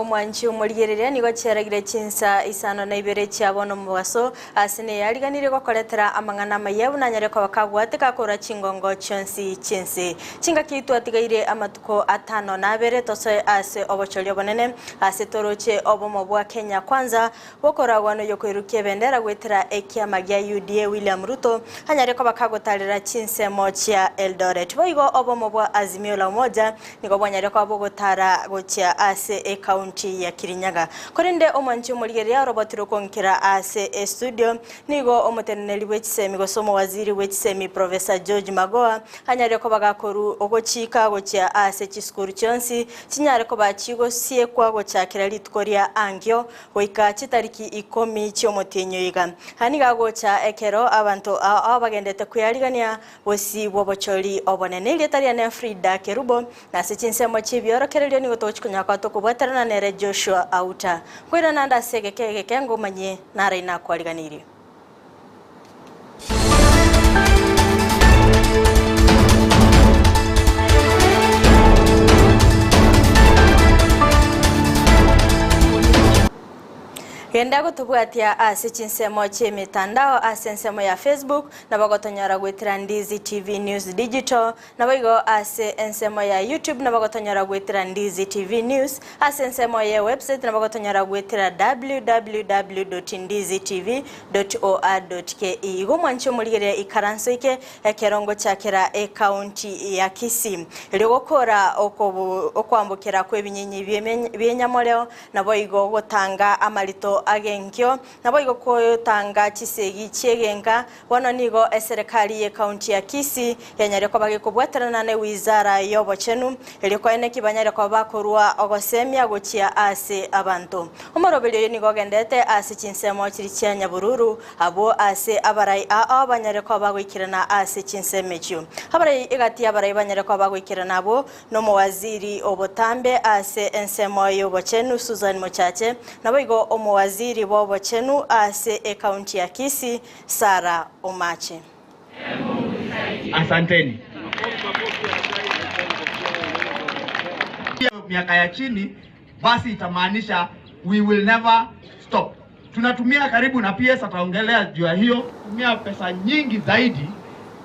Omwanchi omorigereria, nigo chiaragire chinsa 52 chia bono omobaso ase neyariganirie gokoretera amang'ana amaya buna anyare koba kagwateka korwa chingongo chionsi chiense. Chingaki twatigaire amatuko 52 tosoe ase obochori obonene ase toroche obomo bwa Kenya Kwanza bokoragwa noyokoirukia ebendera goetera ekiama gia UDA William Ruto anyare koba kagotarera chinsemo chia Eldoret. Boigo obomo bwa Azimio la Umoja nigo bwanyare koba bogotara gochia ase ekaunti ya Kirinyaga. Korende omwanchi omorigereria orobotire okonkera ase estudio nigo omoteneneri bw'echisemi gose omowaziri bw'echisemi Professor George Magoha anyare koba gakoru ogochika gochia ase chisukuru chionsi chinyare koba chigosiekwa gochakera rituko ria angio goika chitariki 10 chi'omotienyi oiga. Aya nigo agocha ekero abanto ao bagendete kweyarigania bosio bw'obochori obonene. Erieta riane Frida Kerubo, na ase chinsemo chi'ebiorokererio nigo togochia konya koba tokobwaterana nere Joshua Auta. Nkoirana naende ase egeka egeke ngomanyie narai nakwariganirie. Genda gotobwatia ase chinsemo chi'emetandao ase ensemo ya Facebook, nabo gotonyora goetera Ndizi TV News Digital, Naboigo ase ensemo ya YouTube nabo gotonyora goetera Ndizi TV News, ase ensemo ye website nabo gotonyora goetera www.ndizitv.or.ke. Igo mwanche omorigereria ikaranso eke ekero ngochakera ecounty ya Kisii. Erio gokora okoambokera kw'ebinyinyi bi'enyamoreo, naboigo gotanga amarito ag'enkio, naboigo gotanga chisegi chi'egenka. Bono nigo eserekari y'ecounty ya Kisii yanyare koba gekobwaterana ne wizara y'obochenu erio koeneki banyare koba bakorua ogosemia gochia ase abanto. Omoroberi oyo nigo ogendete ase chinsemo chiri chia Nyabururu abwo ase abarai ao banyare koba bagoikerana ase chinsemo echio. Abarai egati y'abarai banyare koba bagoikerana abwo Nomowaziri obotambe ase ensemo y'obochenu Susan Mochache, naboigo omowaziri bw'obochenu ase ecounty ya Kisii Sarah Omache. Asanteni. Miaka ya chini basi itamaanisha we will never stop. Tunatumia karibu na PS ataongelea juu ya hiyo, tumia pesa nyingi zaidi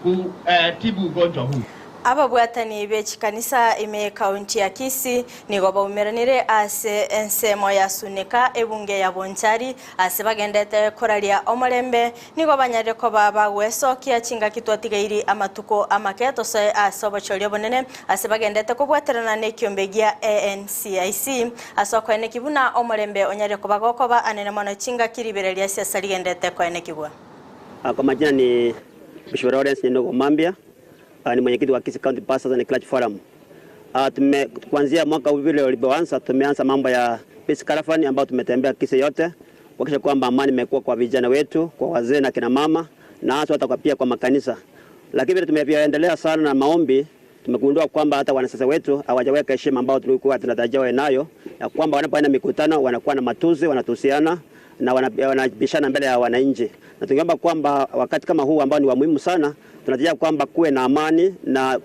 kutibu ugonjwa huu. Ababwatani be chikanisa ime y'ekaunti ya Kisii nigo baumeranire ase ensemo ya Sunika ebunge ya Bonchari ase bagendete koraria omorembe nigo banyarire koba bagwesokia chingaki twatigairi amatuko amake tosoe ase obochori obonene ase bagendete kobwaterana nekiombe gia ANCIC ase okoeneki buna omorembe onyarire koba gokoba anene mono chingaki ribere ria siasa rigendete koenekigwa. Kwa majina ni Bishop Lawrence Nyendogo Mambia, ni mwenyekiti wa Kisii County Pastors and Clergy Forum. Tume, kuanzia mwaka vile ulipoanza tumeanza mambo ya Peace Caravan ambayo tumetembea Kisii yote kuhakikisha kwamba amani imekuwa kwa vijana wetu, kwa wazee na kina mama na hasa hata kwa pia kwa makanisa. Lakini vile tumeendelea sana na maombi, tumegundua kwamba hata wanasiasa wetu hawajaweka heshima ambayo tulikuwa tunatarajia wawe nayo, ya kwamba wanapoenda mikutano wanakuwa na matusi, wanatusiana na wanabishana mbele ya wananchi. Na tungeomba kwamba wakati kama huu ambao ni wa muhimu sana, tunatarajia kwamba kuwe na amani na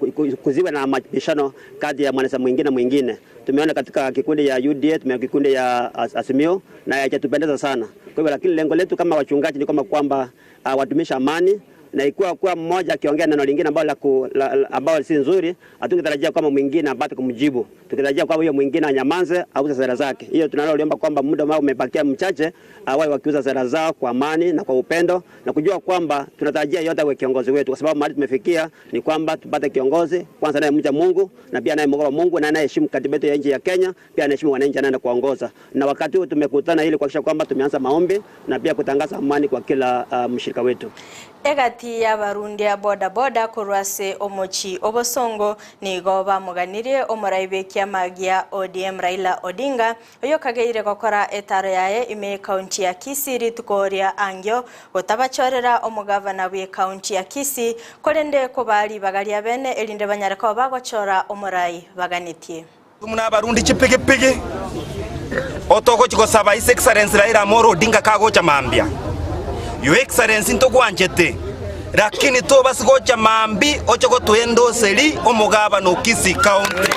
kuziwe na mabishano kati ya mwanasiasa mwingine na mwingine. Tumeona katika kikundi ya UDA, tumeona kikundi ya Azimio na haijatupendeza sana. Kwa hivyo lakini lengo letu kama wachungaji ni kama kwamba wadumisha amani, na ikiwa kwa mmoja akiongea neno lingine ambalo ambalo si nzuri, hatungetarajia kwamba mwingine apate kumjibu. Tukitarajia kwamba huyo mwingine anyamanze auze sera zake. Hiyo tunaloomba kwamba muda ambao umebakia mchache, wawe wakiuza sera zao kwa amani na kwa upendo, na kujua kwamba tunatarajia yote awe kiongozi wetu, kwa sababu mahali tumefikia ni kwamba tupate kiongozi kwanza anayemcha Mungu na pia anayemwogopa Mungu na anayeheshimu katiba yetu ya nchi ya Kenya, pia anaheshimu wananchi anaenda kuongoza. Na wakati huu tumekutana ili kuhakikisha kwamba tumeanza maombi na pia kutangaza amani kwa kila mshirika wetu. Egati y'abarundi ya boda boda korwase omochi obosongo nigo bamuganirie omoraibe kiama gia ODM Raila Odinga oyo kageire gokora etaro yaye ime county ya Kisii rituko ria angio gotabachorera omugavana bwe county ya Kisii korende kobari bagaria bene erinde banyare ko bagochora omorai baganetie. Muna abarundi chipigipigi otogochi gosaba His Excellency Raila Amolo Odinga kagocha mambia. Your Excellency ntogwanchete lakini tobasigocha mambi oche gotwendoseri omugabana o Kisii County.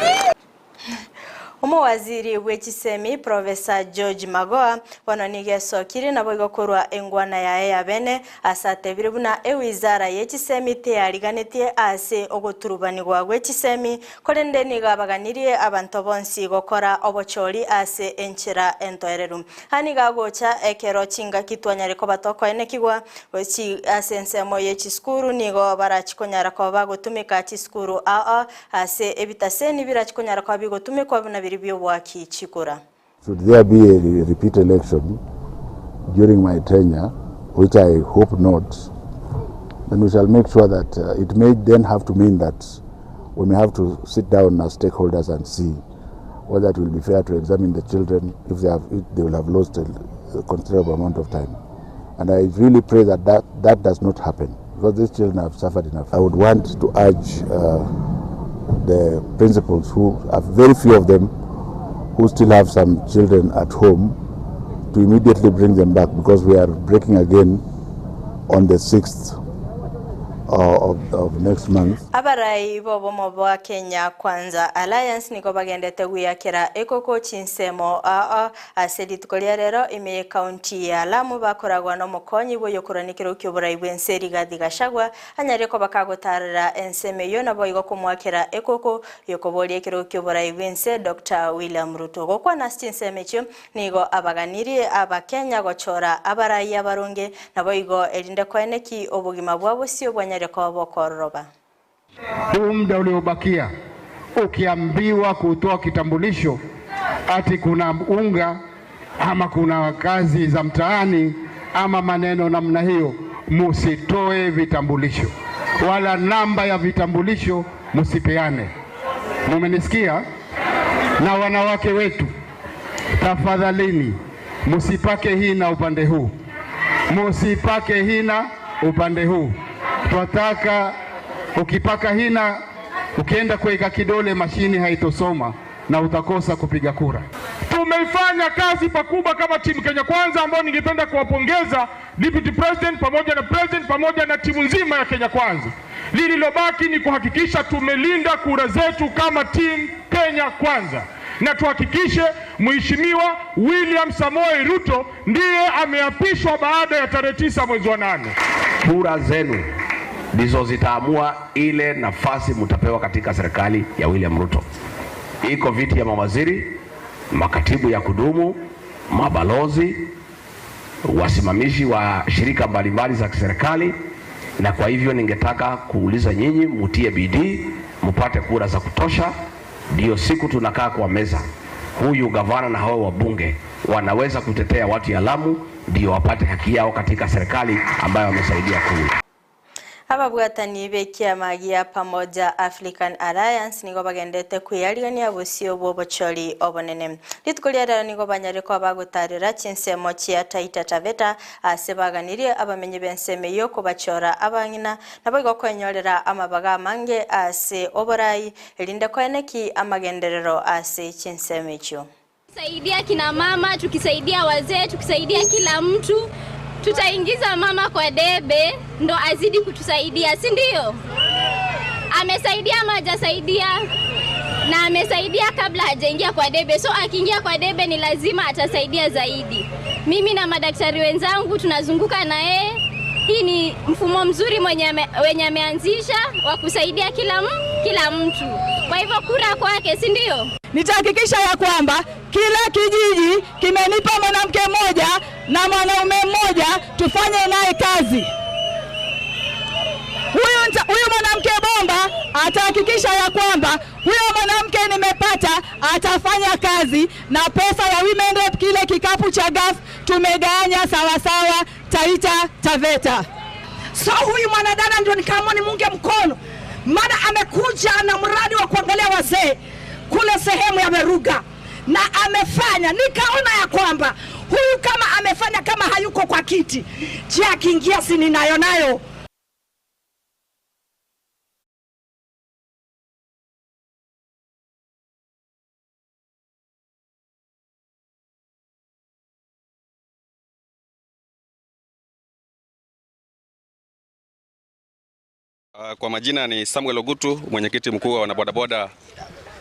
Omowaziri bw'echisemi Professor George Magoha bono nigo esokire nabo igokorwa engwana yaye ya bene asatebire buna ewizara y'echisemi teyariganetie ase ogoturubanigwa gw'echisemi korende nigo abaganirie abanto bonsi gokora obochori ase enchera entoereru. Haniga gocha ekero chingaki twanyare koba tokoenekigwa gochi ase ensemo y'echisukuru nigo barachikonyara koba bagotumika chisukuru aa ase ebitaseni birachikonyara koba bigotumikwa buna biri by'obwaki chikura. Should there be a repeat election during my tenure, which I hope not, then we shall make sure that it may then have to mean that we may have to sit down as stakeholders and see whether it will be fair to examine the children if they will have lost a considerable amount of time. And I really pray that that does not happen, because these children have suffered enough. I would want to urge the principals, who are very few of them, who still have some children at home, to immediately bring them back, because we are breaking again on the 6th of next month. Abarai bobomo bwa Kenya Kwanza Alliance niko bagendete gwiyakira ekoko chinsemo aa ase rituko ria rero ime county ya Lamu bakoragwa no mukonyi bwo yokoranikiro ky'oburai bw'ense Rigathi Gachagua anyare ko bakagotarera enseme yo nabo igo kumwakira ekoko yokoboria ekero ky'oburai bw'ense Dr. William Ruto gokwana chinsemo echio nigo abaganirie abakenya gochora abarai abaronge nabo igo erinde koeneki obugima bwabo sio bwanyare ko bokororoba. Huu muda uliobakia ukiambiwa kutoa kitambulisho ati kuna unga ama kuna kazi za mtaani ama maneno namna hiyo, musitoe vitambulisho wala namba ya vitambulisho musipeane. Mumenisikia? Na wanawake wetu, tafadhalini musipake hina upande huu, musipake hina upande huu. Twataka ukipaka hina, ukienda kuweka kidole, mashini haitosoma na utakosa kupiga kura. Tumeifanya kazi pakubwa kama timu Kenya Kwanza, ambao ningependa kuwapongeza Deputy President pamoja na President pamoja na timu nzima ya Kenya Kwanza. Lililobaki ni kuhakikisha tumelinda kura zetu kama timu Kenya Kwanza, na tuhakikishe Mheshimiwa William Samoei Ruto ndiye ameapishwa baada ya tarehe 9 mwezi wa 8. Kura zenu ndizo zitaamua ile nafasi mtapewa katika serikali ya William Ruto. Iko viti ya mawaziri, makatibu ya kudumu, mabalozi, wasimamizi wa shirika mbalimbali za kiserikali. Na kwa hivyo ningetaka kuuliza nyinyi mutie bidii, mupate kura za kutosha, ndio siku tunakaa kwa meza, huyu gavana na hao wabunge wanaweza kutetea watu ya Lamu, ndio wapate haki yao katika serikali ambayo wamesaidia kuunda. Ababwatani b'ekiama gia Pamoja African Alliance nigo bagendete kwiyarigania busio bw'obochori obonene. Rituko ria rero nigo banyare ko bagotarera chinsemo chia Taita Taveta ase baganirie abamenyi b'ensemo yo kubachora abang'ina nabo igo kwenyorera amabaga amange ase oborai erinde koeneki amagenderero ase chinsemo echio. Saidia kina mama, tukisaidia wazee, tukisaidia kila mtu, tutaingiza mama kwa debe ndo azidi kutusaidia, si ndio? Amesaidia ama hajasaidia? Na amesaidia kabla hajaingia kwa debe, so akiingia kwa debe ni lazima atasaidia zaidi. Mimi na madaktari wenzangu tunazunguka na yeye. Hii ni mfumo mzuri wenye ameanzisha wa kusaidia kila mtu. Kwa hivyo kura kwake, si ndio? Nitahakikisha ya kwamba kila kijiji kimenipa mwanamke mmoja na mwanaume mmoja tufanye naye kazi. Huyu mwanamke bomba atahakikisha ya kwamba huyo mwanamke nimepata atafanya kazi, na pesa ya Women Rep kile kikapu cha GAF tumegawanya sawasawa Taita Taveta. So huyu mwanadada ndio nikaamua nimunge mkono, maana amekuja na mradi wa kuangalia wazee kule sehemu ya Meruga na amefanya. Nikaona ya kwamba huyu kama amefanya, kama hayuko kwa kiti, je, akiingia si ninayo nayo. Kwa majina ni Samuel Ogutu, mwenyekiti mkuu wa wanabodaboda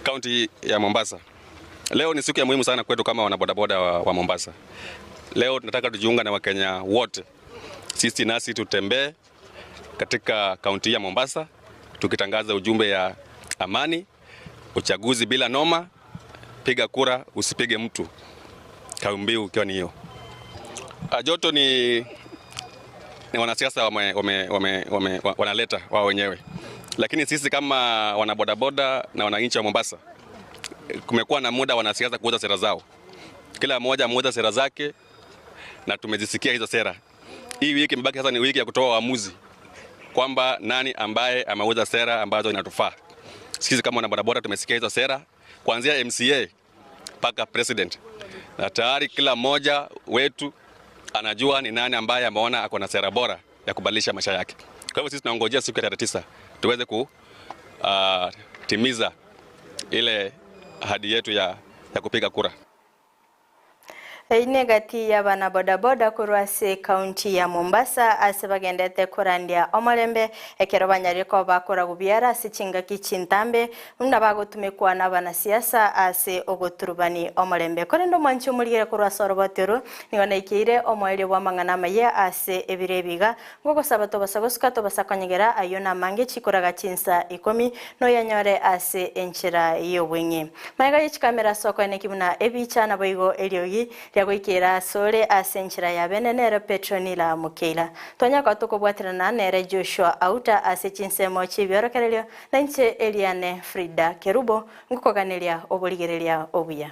kaunti ya Mombasa. Leo ni siku ya muhimu sana kwetu kama wanabodaboda wa Mombasa. Leo tunataka tujiunga na Wakenya wote, sisi nasi tutembee katika kaunti ya Mombasa tukitangaza ujumbe ya amani, uchaguzi bila noma, piga kura usipige mtu, kauli mbiu ikiwa ni hiyo. Joto ni wanasiasa wanaleta wao wenyewe, lakini sisi kama wanabodaboda na wananchi wa Mombasa, kumekuwa na muda wanasiasa kuuza sera zao, kila mmoja ameuza sera zake na tumezisikia hizo sera. Hii wiki imebaki sasa ni wiki ya kutoa uamuzi kwamba nani ambaye ameuza sera ambazo inatufaa. Sisi kama wanabodaboda tumesikia hizo sera kuanzia MCA mpaka president, na tayari kila mmoja wetu anajua ni nani ambaye ameona ako na sera bora ya kubadilisha maisha yake. Kwa hivyo sisi tunangojea siku ya tarehe 9 tuweze kutimiza ile ahadi yetu ya kupiga kura. Inegati ya bana bodaboda kurwase kaunti ya Mombasa ase bagendete kurandia omolembe ekero banyariko bakora gubiara ase chingaki chintambe muna bagotumikwa na banasiasa ase ogoturubani omolembe korendo mwanchi omorigere kurwase orobotero nigo naikeire omoerio bwa mang'ana amaya ase ebire ebiga ngogosaba tobasa gosuka tobasa konyegera ayo namange chikoraga chinsa 10 noyanyore ase enchera y'obweng'e maega yechikamera soko eneki buna ebicha naboigo eriogi Yagoikera sore ase enchera ya bene nere Petronila Mukela twanyaka tukobwatirana nere Joshua Auta ase chinsemo chibiorokererio na inche Eliane Frida Kerubo ngukoganeria oborigereria obuya.